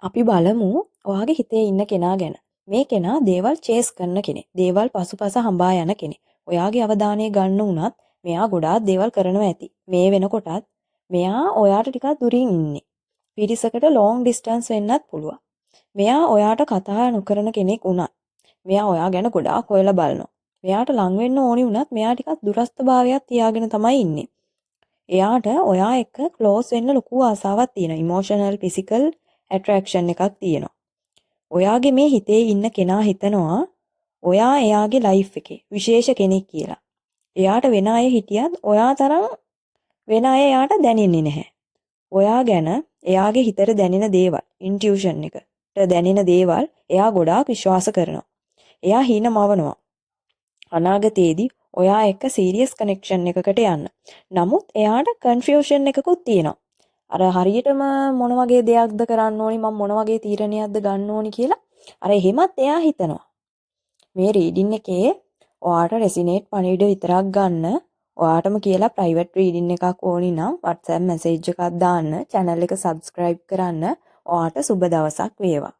අපි බලමු ඔයාගේ හිතේ ඉන්න කෙනා ගැන. මේ කෙනා දේවල් චේස් කරන කෙනෙක්. දේවල් පසුපස හඹා යන කෙනෙක්. ඔයාගේ අවධානය ගන්න වුණත් මෙයා ගොඩාක් දේවල් කරනවා ඇති. මේ වෙනකොටත් මෙයා ඔයාට ටිකක් දුරින් ඉන්නේ. පිරිසකට ලොං ඩිස්ටන්ස් වෙන්නත් පුළුවන්. මෙයා ඔයාට කතා නොකරන කෙනෙක් වුණත් මෙයා ඔයා ගැන ගොඩාක් හොයලා බලනවා. මෙයාට ලං වෙන්න ඕනි වුණත් මෙයා ටිකක් දුරස්ථභාවයක් තියාගෙන තමයි ඉන්නේ. එයාට ඔයා එක්ක ක්ලෝස් වෙන්න ලොකු ආසාවක් තියෙනවා. ඉමෝෂනල්, ෆිසිකල් ඇට්‍රැක්ෂන් එකක් තියෙනවා. ඔයාගේ මේ හිතේ ඉන්න කෙනා හිතනවා ඔයා එයාගේ ලයිෆ් එකේ විශේෂ කෙනෙක් කියලා. එයාට වෙන අය හිටියත් ඔයා තරම් වෙන අය එයාට දැනෙන්නේ නැහැ. ඔයා ගැන එයාගේ හිතට දැනෙන දේවල්, ඉන්ටියුෂන් එකට දැනෙන දේවල් එයා ගොඩාක් විශ්වාස කරනවා. එයා හීන මවනවා අනාගතයේදී ඔයා එක්ක සීරියස් කනෙක්ෂන් එකකට යන්න. නමුත් එයාට කන්ෆියුෂන් එකකුත් තියෙනවා. අර හරියටම මොන වගේ දෙයක්ද කරන්න ඕනි, මම මොන වගේ තීරණයක්ද ගන්න ඕනි කියලා අර එහෙමත් එයා හිතනවා. මේ රීඩින් එකේ ඔයාට රෙසිනේට් පණිවිඩ විතරක් ගන්න. ඔයාටම කියලා ප්‍රයිවට් රීඩින් එකක් ඕනි නම් WhatsApp message එකක් දාන්න. චැනල් එක සබ්ස්ක්‍රයිබ් කරන්න. ඔයාට සුබ දවසක් වේවා.